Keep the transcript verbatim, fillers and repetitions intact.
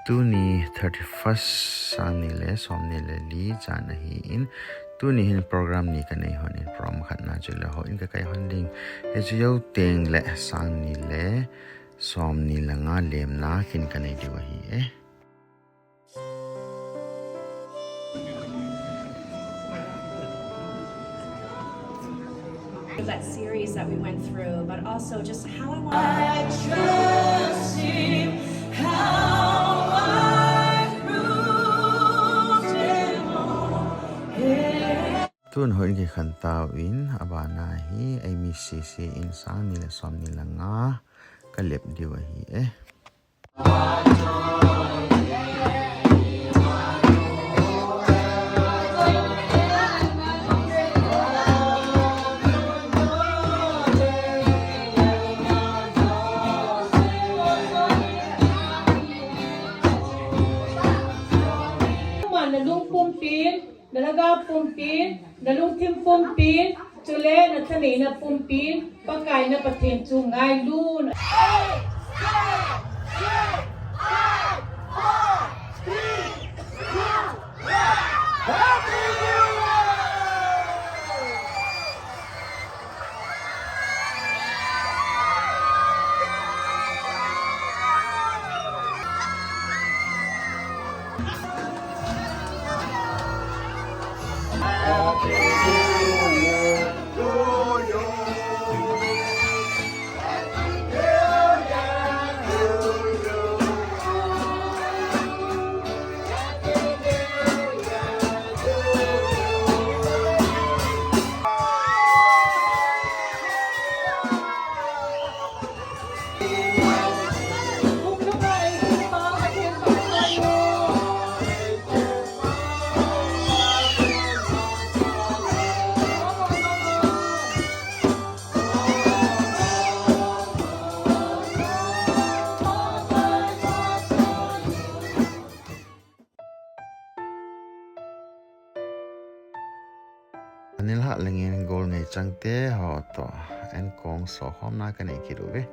Tuni thirty-first, sang ni le som ni le li chan ahin, tuni hin program ni kanei hon in, program khatna chu le houin kakai hon ding. Hichu jou teng le sang ni le som ni le nga lemna kin kanei diu ahi e. That series that we went through, but also just how I want I trust him, how I proved him wrong. Tun houin kikhen tauvin, abana hi eimi sese in sang ni le som ni le nga kalep diu ahi e. Nalung pumpin, nalhagao pumpin, nalungthim pumpin, chule nathaneina pumpin, Pakai na Pathen chu ngailun. Anilhah lengin gol ngei changte ho toh enkong sokhomna kanei kit uve.